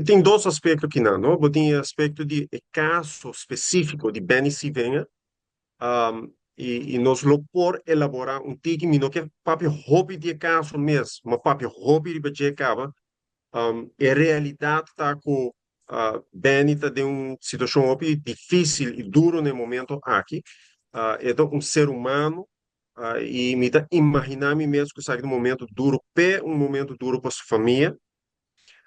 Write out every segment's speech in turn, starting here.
Tin dos aspecto aki no, no? Tin aspecto di caso specifico di Benny Sevinger, y nos lo por elabora un tiki, mi no kier papia hopi di caso mes, ma papia hopi di caba. E realidad ta cu Benny ta den un situacion hopi dificil y duro na e momento aki. E ta un ser humano y mi ta imagina mi mes cu esaki un momento duro p'e, un momento duro pa su famia.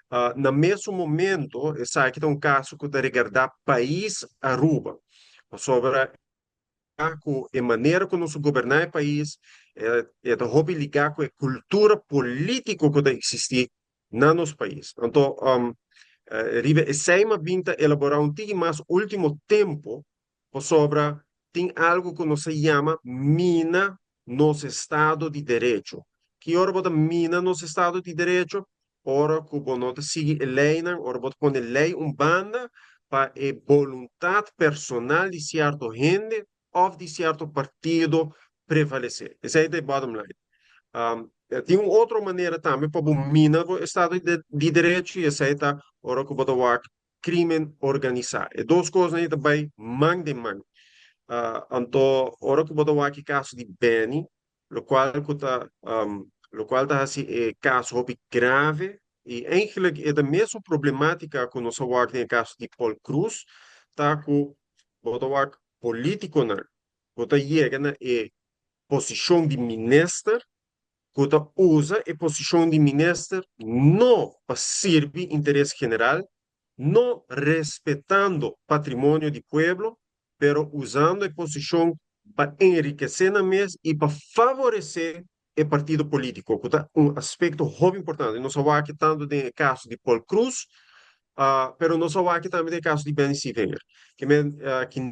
Na mesun momento, esaki ta un caso cu ta regarda pais Aruba. Sobre e manera con nos ta goberna e pais, ta hopi liga cu e cultura politico cu ta existi na nos pais. Anto, riba esey mi a bin ta elabora un tiki mas ultimo tempo sobre tin algo cu nos ta yama mina nos estado di derecho. Ki ora bo ta mina nos estado di derecho? Ora cu bo no ta sigui ley, ora bo ta pone ley un banda pa e boluntad personal di cierto hende of di cierto partido prevalece. Esey ta e bottom line. Tin un otro manera tambe pa mina e estado di derecho y esey ta ora cu bo ta wak crimen organisa. E dos cos ey ta bay man den man. Anto, ora cu bo ta wak caso di Benny, lo cual ta asina, e caso hopi grave y eigenlijk e mesun problematica cu nos a wak den caso di Paul Croes, ta cu bo ta wak politiconan, bo ta yega na e posicion di minister, cu ta usa e posicion di minister no pa sirbi interes general, no respetando patrimonio di pueblo, pero usando e posicion pa enrikece nan mes y pa favorece e partido politico, cu ta un aspecto hopi importante. Nos a wak tanto den caso di Paul Croes, pero nos a wak tambe den caso di Benny Sevinger, cu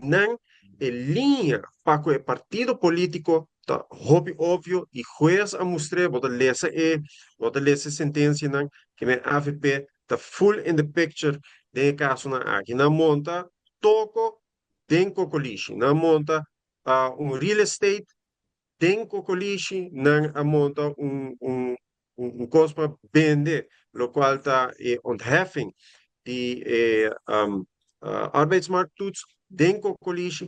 nan e liña pa e partido politico ta hopi obvio y huez a mustra, bo ta lesa sentencia nan, cu e AVP ta full in the picture den caso nan aki. Nan a monta toko den Cocolishi, nan a monta un real estate den Cocolishi, nan a monta un cos pa bende, locual ta ontheffing di arbeidsmarkttoets den Cocolishi.